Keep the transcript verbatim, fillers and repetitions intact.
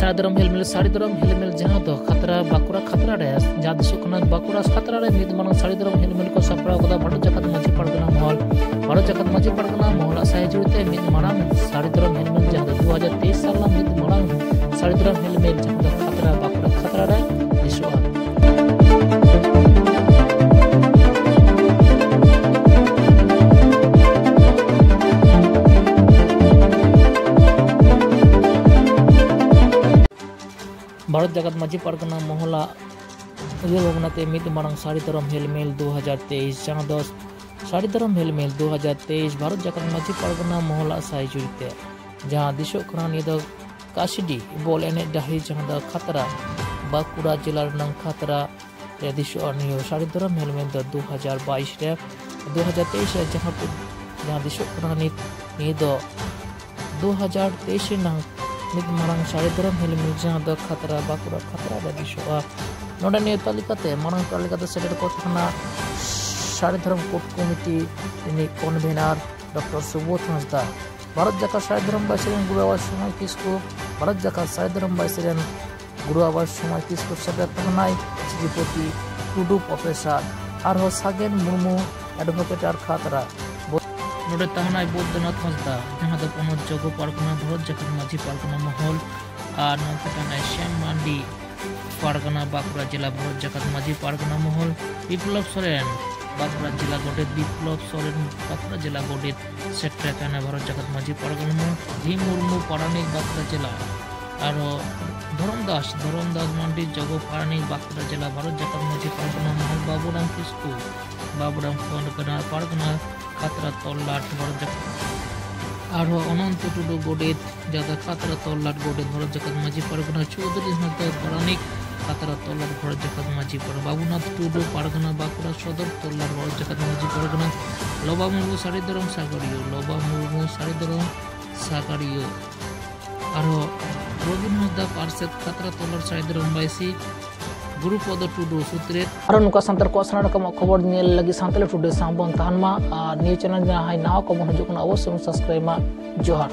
ᱥᱟᱹᱲᱤ ᱫᱷᱚᱨᱚᱢ ᱦᱮᱞᱢᱮᱞ, ᱥᱟᱹᱲᱤ ᱫᱷᱚᱨᱚᱢ ᱦᱮᱞᱢᱮᱞ, ᱡᱟᱦᱟᱸ ᱫᱚ ᱠᱷᱟᱛᱲᱟ ᱵᱟᱸᱠᱩᱲᱟ ᱠᱷᱟᱛᱲᱟ ᱨᱮ, ᱡᱟᱦᱟᱸ ᱫᱤᱥᱚᱜ ᱠᱟᱱᱟ ᱵᱟᱸᱠᱩᱲᱟ ᱠᱷᱟᱛᱲᱟ ᱨᱮ ᱢᱤᱫ ᱢᱟᱨᱟᱝ ᱥᱟᱹᱲᱤ ᱫᱷᱚᱨᱚᱢ ᱦᱮᱞᱢᱮᱞ ᱠᱚ ᱥᱟᱯᱲᱟᱣ ᱠᱟᱫᱟ ᱵᱷᱟᱨᱚᱛ ᱡᱟᱠᱟᱛ ᱢᱟᱹᱡᱷᱤ ᱯᱟᱨᱜᱟᱱᱟ ᱢᱚᱦᱚᱞ᱾ ᱵᱷᱟᱨᱚᱛ ᱡᱟᱠᱟᱛ ᱢᱟᱹᱡᱷᱤ ᱯᱟᱨᱜᱟᱱᱟ ᱢᱚᱦᱚᱞᱟᱜ ᱥᱟᱭ ᱡᱩᱲᱤ ᱛᱮ ᱢᱤᱫ ᱢᱟᱨᱟᱝ ᱥᱟᱹᱲᱤ ᱫᱷᱚᱨᱚᱢ ᱦᱮᱞᱢᱮᱞ, ᱡᱟᱦᱟᱸ ᱫᱚ ᱫᱩ ᱦᱟᱡᱟᱨ ᱛᱮᱭᱤᱥ ᱥᱟᱞ ᱨᱮᱱᱟᱜ ᱢᱤᱫ ᱢᱟᱨᱟᱝ ᱥᱟᱹᱲᱤ ᱫᱷᱚᱨᱚᱢ ᱦᱮᱞᱢᱮᱞ, ᱡᱟᱦᱟᱸ ᱫᱚ ᱠᱷᱟᱛᱲᱟ ᱵᱟᱸᱠᱩᱲᱟ ᱠᱷᱟᱛᱲᱟ ᱨᱮ ᱫᱤᱥᱚᱜᱼᱟ᱾ ᱵᱷᱟᱨᱚᱛ ᱡᱟᱠᱟᱛ ᱢᱟᱹᱡᱷᱤ ᱯᱟᱨᱜᱟᱱᱟ ᱢᱚᱦᱚᱞᱟᱜ ᱩᱭᱦᱟᱹᱨ ᱵᱷᱟᱵᱽᱱᱟ ᱛᱮ ᱢᱤᱫ ᱢᱟᱨᱟᱝ ᱥᱟᱹᱲᱤ ᱫᱷᱚᱨᱚᱢ ᱦᱮᱞᱢᱮᱞ ᱫᱩ ᱦᱟᱡᱟᱨ ᱛᱮᱭᱤᱥ, ᱡᱟᱦᱟᱸ ᱫᱚ ᱥᱟᱹᱲᱤ ᱫᱷᱚᱨᱚᱢ ᱦᱮᱞᱢᱮᱞ ᱫᱩ ᱦᱟᱡᱟᱨ ᱛᱮᱭᱤᱥ ᱵᱷᱟᱨᱚᱛ ᱡᱟᱠᱟᱛ ᱢᱟᱹᱡᱷᱤ ᱯᱟᱨᱜᱟᱱᱟ ᱢᱚᱦᱚᱞᱟᱜ ᱥᱟᱭ ᱡᱩᱲᱤ ᱛᱮ, ᱡᱟᱦᱟᱸ ᱫᱤᱥᱚᱜ ᱠᱟᱱᱟ ᱱᱤᱭᱟᱹ ᱫᱚ ᱠᱟᱥᱤᱰᱤ ᱵᱚᱞ ᱮᱱᱮᱡ ᱰᱟᱹᱦᱤ, ᱡᱟᱦᱟᱸ ᱫᱚ ᱠᱷᱟᱛᱲᱟ ᱵᱟᱸᱠᱩᱲᱟ ᱡᱮᱞᱟ ᱨᱮᱱᱟᱜ ᱠᱷᱟᱛᱲᱟ ᱨᱮ ᱫᱤᱥᱚᱜᱼᱟ ᱱᱤᱭᱟᱹ ᱥᱟᱹᱲᱤ ᱫᱷᱚᱨᱚᱢ ᱦᱮᱞᱢᱮᱞ ᱫᱚ ᱫᱩ ᱦᱟᱡᱟᱨ ᱵᱟᱭᱤᱥ ᱨᱮ, ᱫᱩ ᱦᱟᱡᱟᱨ ᱛᱮᱭᱤᱥ ᱨᱮ ᱡᱟᱦᱟᱸ ᱯᱮ-, ᱡᱟᱦᱟᱸ ᱫᱤᱥᱚᱜ ᱠᱟᱱᱟ ᱱᱤᱛ, ᱱᱤᱭᱟᱹ ᱫᱚ ᱫᱩ ᱦᱟᱡᱟᱨ ᱛᱮᱭᱤᱥ ᱨᱮᱱᱟᱜ ᱢᱤᱫ ᱢᱟᱨᱟᱝ ᱥᱟᱹᱲᱤ ᱫᱷᱚᱨᱚᱢ ᱦᱮᱞᱢᱮᱞ, ᱡᱟᱦᱟᱸ ᱫᱚ ᱠᱷᱟᱛᱲᱟ ᱵᱟᱸᱠᱩᱲᱟ ᱠᱷᱟᱛᱲᱟ ᱨᱮ ᱫᱤᱥᱚᱜᱼᱟ᱾ ᱱᱚᱰᱮ ᱱᱮᱣᱛᱟ ᱞᱮᱠᱟᱛᱮ ᱢᱟᱨᱟᱝ ᱯᱮᱲᱟ ᱞᱮᱠᱟᱛᱮ ᱥᱮᱴᱮᱨ ᱠᱚ ᱛᱟᱦᱮᱱᱟ ᱥᱟᱹᱲᱤ ᱫᱷᱚᱨᱚᱢ ᱠᱳᱰ ᱠᱚᱢᱤᱴᱤ ᱨᱤᱱᱤᱡ ᱠᱚᱱᱵᱷᱮᱱᱟᱨ ᱰᱚᱠᱴᱚᱨ ᱥᱩᱵᱳᱫᱷ ᱦᱟᱸᱥᱫᱟ, ᱵᱷᱟᱨᱚᱛ ᱡᱟᱠᱟᱛ ᱥᱟᱹᱲᱤ ᱫᱷᱚᱨᱚᱢ ᱵᱟᱭᱥᱤ ᱨᱮᱱ ᱜᱩᱨᱩ ᱟᱵᱟ ᱥᱚᱢᱟᱭ ᱠᱤᱥᱠᱩ, ᱵᱷᱟᱨᱚᱛ ᱡᱟᱠᱟᱛ ᱥᱟᱹᱲᱤ ᱫᱷᱚᱨᱚᱢ ᱵᱟᱭᱥᱤ ᱨᱮᱱ ᱜᱩᱨᱩ ᱟᱵᱟ ᱥᱚᱢᱟᱭ ᱠᱤᱥᱠᱩ ᱥᱮᱴᱮᱨ ᱛᱟᱦᱮᱱᱟᱭ ᱥᱨᱤᱯᱚᱛᱤ ᱴᱩᱰᱩ ᱯᱨᱚᱯᱷᱮᱥᱚᱨ, ᱟᱨᱦᱚᱸ ᱥᱟᱜᱮᱱ ᱢᱩᱨᱢᱩ ᱮᱰᱵᱷᱚᱠᱮᱴ ᱟᱨ ᱠᱷᱟᱛᱲᱟ᱾ ᱱᱚᱰᱮ ᱛᱟᱦᱮᱱᱟᱭ ᱵᱳᱫᱷᱭᱚᱱᱟᱛᱷ ᱦᱟᱸᱥᱫᱟ, ᱡᱟᱦᱟᱸ ᱫᱚ ᱯᱚᱱᱚᱛ ᱡᱚᱜᱚ ᱯᱟᱨᱜᱟᱱᱟ, ᱵᱷᱟᱨᱚᱛ ᱡᱟᱠᱟᱛ ᱢᱟᱹᱡᱷᱤ ᱯᱟᱨᱜᱟᱱᱟ ᱢᱚᱦᱚᱞ, ᱟᱨ ᱱᱚᱛᱮ ᱛᱟᱦᱮᱱᱟᱭ ᱥᱮᱢ ᱢᱟᱱᱰᱤ, ᱯᱟᱨᱜᱟᱱᱟ ᱵᱟᱸᱠᱩᱲᱟ ᱡᱮᱞᱟ, ᱵᱷᱟᱨᱚᱛ ᱡᱟᱠᱟᱛ ᱢᱟᱹᱡᱷᱤ ᱯᱟᱨᱜᱟᱱᱟ ᱢᱚᱦᱚᱞ, ᱵᱤᱯᱞᱚᱵ ᱥᱚᱨᱮᱱ, ᱵᱟᱸᱠᱩᱲᱟ ᱡᱮᱞᱟ ᱜᱚᱰᱮᱛ, ᱵᱤᱯᱞᱚᱵ ᱥᱚᱨᱮᱱ, ᱵᱟᱸᱠᱩᱲᱟ ᱡᱮᱞᱟ ᱜᱚᱰᱮᱛ, ᱥᱮᱴᱮᱨ ᱟᱠᱟᱱᱟ ᱵᱷᱟᱨᱚᱛ ᱡᱟᱠᱟᱛ ᱢᱟᱹᱡᱷᱤ ᱯᱟᱨᱜᱟᱱᱟ ᱢᱚᱦᱚᱞ, ᱵᱷᱤᱢ ᱢᱩᱨᱢᱩ ᱯᱟᱨᱟᱱᱤᱠ ᱵᱟᱸᱠᱩᱲᱟ ᱡᱮᱞᱟ, ᱟᱨᱦᱚᱸ ᱫᱷᱚᱨᱚᱢ ᱫᱟᱥ, ᱫᱷᱚᱨᱚᱢ ᱫᱟᱥ ᱢᱟᱱᱰᱤ ᱡᱚᱜᱚ ᱯᱟᱨᱟᱱᱤᱠ ᱵᱟᱸᱠᱩᱲᱟ ᱡᱮᱞᱟ, ᱵᱷᱟᱨᱚᱛ ᱡᱟᱠᱟᱛ ᱢᱟᱹᱡᱷᱤ ᱯᱟᱨᱜᱟᱱᱟ ᱢᱚᱦᱚᱞ, ᱵᱟᱵᱩᱨᱟᱢ ᱠᱤᱥᱠᱩ, ᱵᱟᱵᱩᱨᱟᱢ ᱯᱟᱨᱜᱟᱱᱟ, ᱯᱟᱨᱜᱟᱱᱟ ᱠᱷᱟᱛᱲᱟ ᱛᱚᱞᱞᱟᱴ ᱵᱷᱟᱨᱚᱛ ᱡᱟᱠᱟᱛ, ᱟᱨᱦᱚᱸ ᱚᱱᱚᱱᱛᱚ ᱴᱩᱰᱩ ᱜᱚᱰᱮᱛ, ᱡᱟᱫᱟ ᱠᱷᱟᱛᱲᱟ ᱛᱚᱞᱞᱟᱴ ᱜᱚᱰᱮᱛ ᱵᱷᱟᱨᱚᱛ ᱡᱟᱠᱟᱛ ᱢᱟᱹᱡᱷᱤ ᱯᱟᱨᱜᱟᱱᱟ, ᱪᱳᱣᱫᱷᱩᱨᱤ ᱦᱟᱸᱥᱫᱟ ᱯᱟᱨᱟᱱᱤᱠ ᱠᱷᱟᱛᱲᱟ ᱛᱚᱞᱞᱟᱴ ᱵᱷᱟᱨᱚᱛ ᱡᱟᱠᱟᱛ ᱢᱟᱹᱡᱷᱤ ᱯᱟᱨᱜᱟᱱᱟ, ᱵᱟᱵᱩᱱᱟᱛᱷ ᱴᱩᱰᱩ ᱯᱟᱨᱜᱟᱱᱟ ᱵᱟᱸᱠᱩᱲᱟ ᱥᱚᱫᱚᱨ ᱛᱚᱞᱞᱟᱴ ᱵᱷᱟᱨᱚᱛ ᱡᱟᱠᱟᱛ ᱢᱟᱹᱡᱷᱤ ᱯᱟᱨᱜᱟᱱᱟ, ᱞᱚᱵᱟ ᱢᱩᱨᱢᱩ ᱥᱟᱹᱲᱤ ᱫᱷᱚᱨᱚᱢ ᱥᱟᱜᱟᱲᱤᱭᱟᱹ, ᱞᱚᱵᱟ ᱢᱩᱨᱢᱩ ᱥᱟᱹᱲᱤ ᱫᱷᱚᱨᱚᱢ ᱥᱟᱜᱟᱲᱤᱭᱟᱹ, ᱟᱨᱦᱚᱸ ᱨᱚᱵᱤᱱ ᱦᱟᱸᱥᱫᱟ ᱯᱟᱨᱥᱮᱛ ᱠᱷᱟᱛᱲᱟ ᱛᱚᱞᱞᱟᱴ ᱥᱟᱹᱲᱤ ᱫᱷᱚᱨᱚᱢ ᱵᱟᱭᱥᱤ, ᱜᱩᱨᱩᱯᱚᱫᱚ ᱴᱩᱰᱩ ᱥᱩᱛᱨᱮᱛ᱾ ᱟᱨᱦᱚᱸ ᱱᱚᱝᱠᱟ ᱥᱟᱱᱛᱟᱲ ᱠᱚᱣᱟᱜ ᱥᱟᱱᱟᱢ ᱨᱚᱠᱚᱢᱟᱜ ᱠᱷᱚᱵᱚᱨ ᱧᱮᱞ ᱞᱟᱹᱜᱤᱫ ᱥᱟᱱᱛᱟᱲᱤ ᱴᱩᱰᱮ ᱥᱟᱶ ᱵᱚᱱ ᱛᱟᱦᱮᱱ ᱢᱟ, ᱟᱨ ᱱᱤᱭᱟᱹ ᱪᱮᱱᱮᱞ ᱡᱟᱦᱟᱸᱭ ᱱᱟᱣᱟ ᱠᱚᱵᱚᱱ ᱦᱤᱡᱩᱜ ᱠᱟᱱᱟ ᱚᱵᱚᱥᱥᱳᱭ ᱵᱚᱱ ᱥᱟᱵᱥᱠᱨᱟᱭᱤᱵ ᱢᱟ᱾ ᱡᱚᱦᱟᱨ᱾